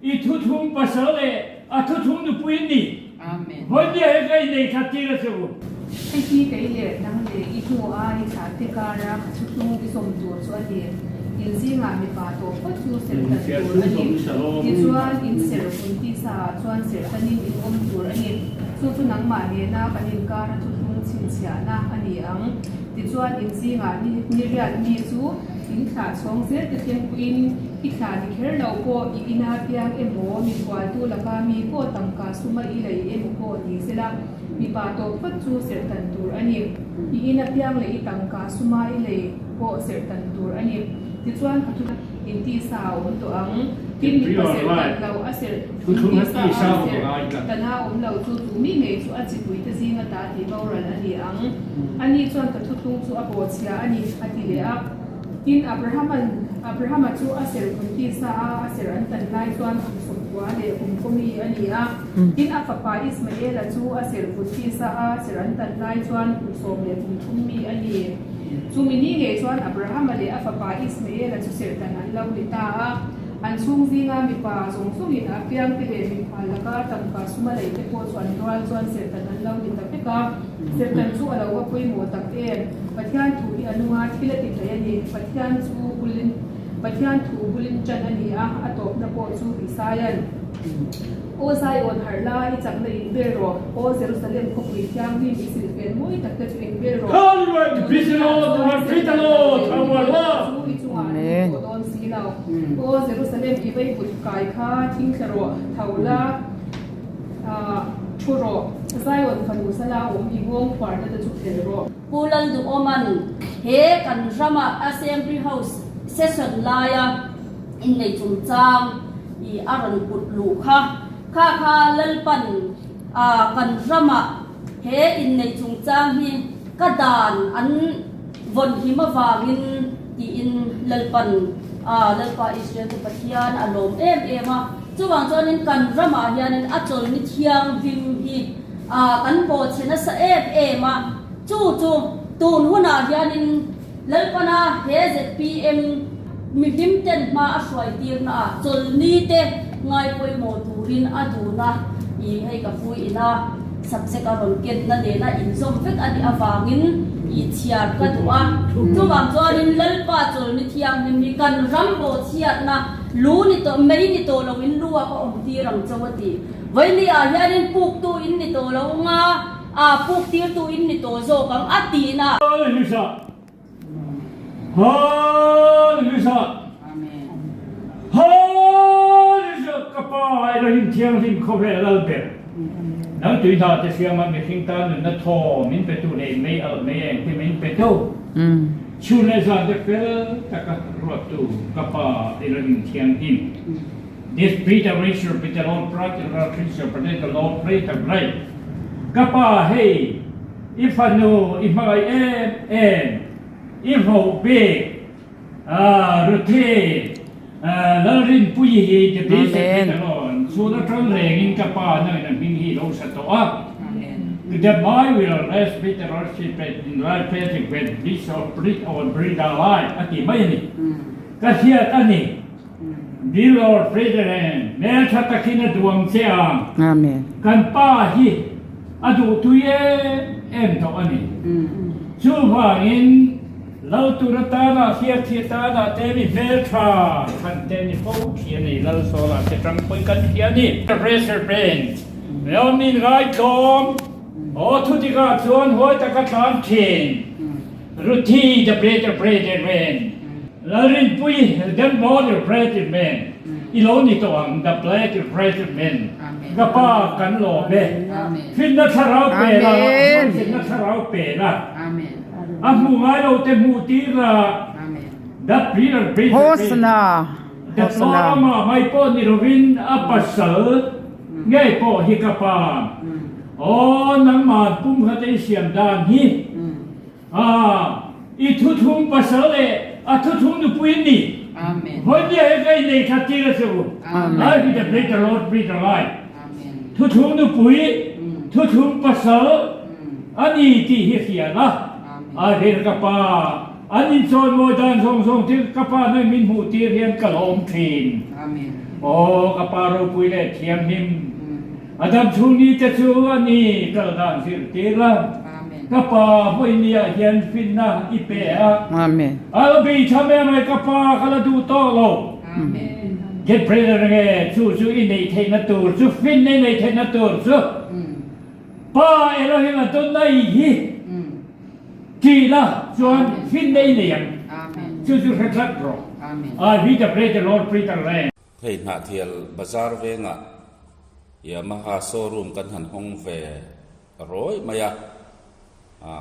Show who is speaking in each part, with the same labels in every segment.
Speaker 1: I thuthung pasal leh a thuthung nupui in ni. Vawinia he ka innei that tir a che u.
Speaker 2: Hei hi kei leh nang leh i hnu a i thlah te kara ka thutlung i zawm tur chu a ni. In zingah mipa tawh phawt chu serhtan tur a ni. Tichuan, in serh vun tisa ah chuan serhtanin in awm tur a ni. Chu chu nangmah nena kan inkara thutlung chhinchhiahna a ni ang. Tichuan, in zingah ni riat mi chu in thlah chhawng zel te thleng pawhin i thlah ni kher lo pawh i ina piang emaw, mikhualtu laka mi pawh tangka suma i lei emaw pawh ni sela, mipa tawh phawt chu serhtan tur a ni. I ina piang leh i tangka suma i lei pawh serhtan tur a ni. Tichuan, ka thu intisa a awm tawh ang. Tin, mipa serhtan lo a serh intisa a serh tana awm lo chu tu mi ngei chu a chipuite zinga ta tih boral a ni ang. Ani chuan ka thuthlung chu a bawhchhia a ni, a ti leh a. Tin, Abrahama'n Abrahama chu a serh vun tisa a, a serh an tan lai chuan kum 90 leh kum kaw mi a ni a. Tin, a fapa Ismaela chu a serh vun tisa a, a serh an tan lai chuan kum sawm leh kum thum mi a ni. Chumi ni ngei chuan Abrahama leh a fapa Ismaela chu serh tan an lo ni ta a. An chhung zinga mipa zawng zawngin a piangte leh mikhual laka tangka suma leite pawh chu an rual chuan serh tan an lo ni ta vek a. Serhtan chu a lo va pawimawh tak em? Pathian thu hi a nunga thil a ti thei a ni. Pathian chu bulin Pathian thu bulin ṭan a ni a, a tawpna pawh chu Isaia'n, Aw Zion, harh la, i chakna in bel rawh. Aw Jerusalem, khawpui thianghlim, i silhfen mawi takte chu in bel rawh. Tunah chuan serhtan leh chu i chungah an ni tawh dawn si lo. Aw Jerusalem, i vaivut kai kha thingthla rawh, tho la. Thu rawh, Zion fanu sala awm i nghawng phuarna te chu phelh rawh.
Speaker 3: Pu Lalduhawma'n he kan rama Assembly House session laia innei chungchang i a rawn put luh kha, kha kha Lalpan a kan rama he innei chungchang hi ka dan an vawn him avangin tiin Lalpan a Lalpa Israel te Pathian a lawm em em a. Chuvang chuanin kan ramah hianin a chawlni thianghlim hi kan bawhchhe nasa em em a, chu chu tun hunah hianin Lalpana he zpm mihlim ten hma a hruai tirna ah chawlni te ngai pawimawh turin a dun a, i hei ka pui ina subject a rawn kenna nena inzawm vek a nih avangin i chhiar ka duh a. Chuvang chuanin Lalpa chawlni thianghlim hi kan ram bawhchhiatna Lu ni tawh mai ni tawh lo in lu a ka awm tir ang chauh a ti. Vaini ah hian in puk tu in ni tawh lo nga a puk tir tu in ni tawh zawk ang a ti na.
Speaker 1: Hallelujah Hallelujah Hallelujah Ka Pa Elohim Thianghlim khawvel lal ber Nang tui hna te siama mihring tan nunna thaw min petu leh mei alh mei eng te min petu. Chhun leh zan te fel taka ruattu ka Pa Elohim Thianghlim. This Peter Richard Peter Lord Pratt Lord Richard Peter the Lord Peter Great. Ka Pa hei i fanu i hmangaih em em i voh bik Ruthi Lalrinpuii hi the Bishop Peter Lord chhun atang rengin ka Pa nangin a hming hi lo sa tawh a. The my will rest with the Lord she pet in right faith with Bishop Brit or Brida lai a ti mai a ni. Ka hriat a ni. Dear Lord President, hmeltha takin a duang che ang. Kan pa hi a duhtui em em tawh a ni. Chuvangin Lal tur atana hriatthih atana te mi hmeltha thlan te ni fo khi a ni. Lal Sawla te tang pawhin kan hria a ni. Professor Benz, Leonin Ngaitlawm, Aw thutikah chuan huai taka tlan thin, Ruthi the Better Breaded Man, Lalrinpui the Model Breaded Man, i lo ni tawh ang, The Black Breaded Man, ka pa kan lawm e, Finna thlarau pe la, Hmaichhenna thlarau pe la, a hmu ngai lo te hmuh tir la, The Peter Breaded Man, The Tlawma mai pawh ni lovin a pasal ngei pawh hi ka pa. Aw, nangmah pum kha te i siam dan hi. Aa, i thuthung pasal leh a thuthung nupui in ni. Vawinia hi ka innei that tir a che u. Life is a greater Lord greater life. Thuthung nupui, thuthung pasal a ni tih hi hria la. A hlir ka pa, an inchawimawi dan zawng zawng te ka pa nang min hmuh tir hian ka lawm thin. Aw ka Pa ropui leh thianghlim, a dam chhung ni te chu a ni kal dan zirtir la. Ka Pa vawinia hian finna i pe a. A la bei tha mai mai ka Pa ka la duh tawh lo. Get brother nge chu chu i neih theihna tur chu finna i neih theihna tur chu Pa Elohim Adonai hi Tih la chuan finna i nei ang. Chu chu hre tlat rawh. I read the pray the Lord pray the land.
Speaker 4: Hei Hnahthial bazar vengah Yamaha showroom kan han hawng ve rawi mai a,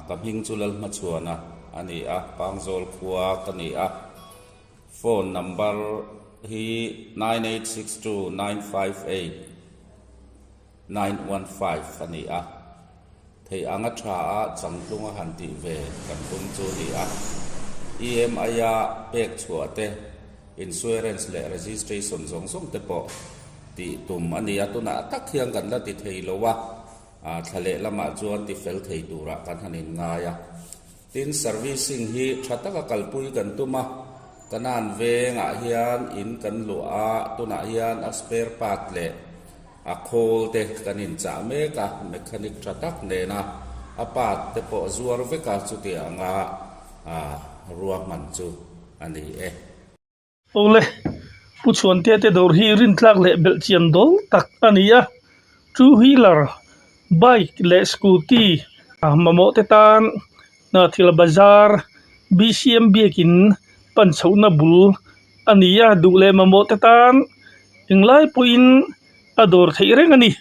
Speaker 4: ka hming chu Lalhmachhuana a ni a, Pangzawl khua ka ni a, phone number hi 9862958. 915 a ni a, thei anga tha a changtlung a han tih ve kan tum chu a ni a. EMI a pek chhuah te, insurance leh registration zawng zawng te pawh tih tum a ni a, tunah tak hian kan la ti thei lo a, thla leh lamah chuan ti fel thei turah kan han inngai a. Tin, servicing hi tha taka kalpui kan tum a, Kanan vengah hian in kan luah a, tunah hian a spare part leh A khawl te kan inchah mek a, mechanic tha tak nena a part te pawh zuar vek a, chuti anga ruahman chu a ni e.
Speaker 5: Awle, Pu Chhuantea te dawr hi rintlak leh belhchian dawl tak a ni a, two wheeler, bike leh scooty mamawh te tan thil bazar BCM biakin pan chhohna bul a ni a, duh leh mamawh te tan englai pawhin a dawr theih reng a ni.